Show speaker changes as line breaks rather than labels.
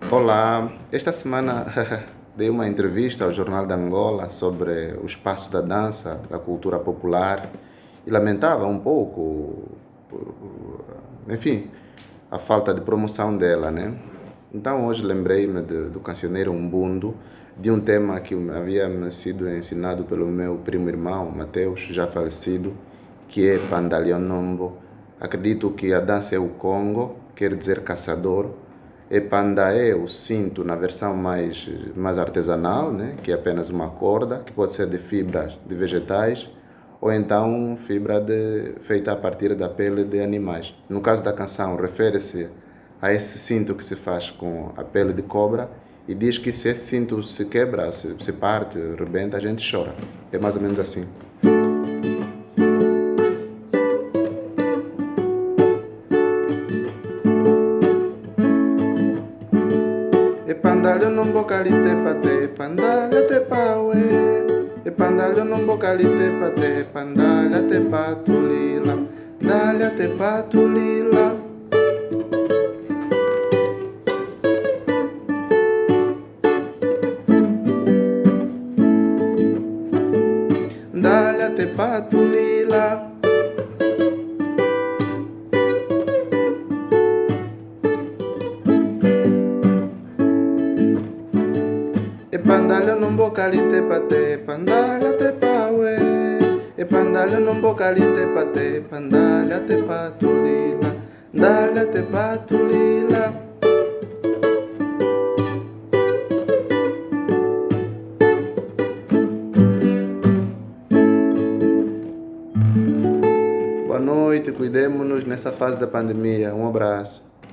Olá, esta semana dei uma entrevista ao Jornal de Angola sobre o espaço da dança, da cultura popular e lamentava um pouco, enfim, a falta de promoção dela, né? Então hoje lembrei-me do cancioneiro Umbundo, de um tema que havia me sido ensinado pelo meu primo irmão, Mateus, já falecido, que é Pandalionombo. Acredito que a dança é o Congo, quer dizer caçador, e Pandaé, o cinto, na versão mais artesanal, né? Que é apenas uma corda, que pode ser de fibras de vegetais, ou então fibra feita a partir da pele de animais. No caso da canção, refere-se a esse cinto que se faz com a pele de cobra e diz que se esse cinto se quebra, se parte, rebenta, a gente chora. É mais ou menos assim. E pandalho não bocalite pate, pandalho te paue. E pandalho não bocalite pate, pandalho te patulila, dalha te patulila. Dalha te patulila. E pandalho não bocalite pate, pandalha te paue. E pandalho não bocalite pate, pandalha te patulila, dalha te patulila. Boa noite, cuidemo-nos nessa fase da pandemia. Um abraço.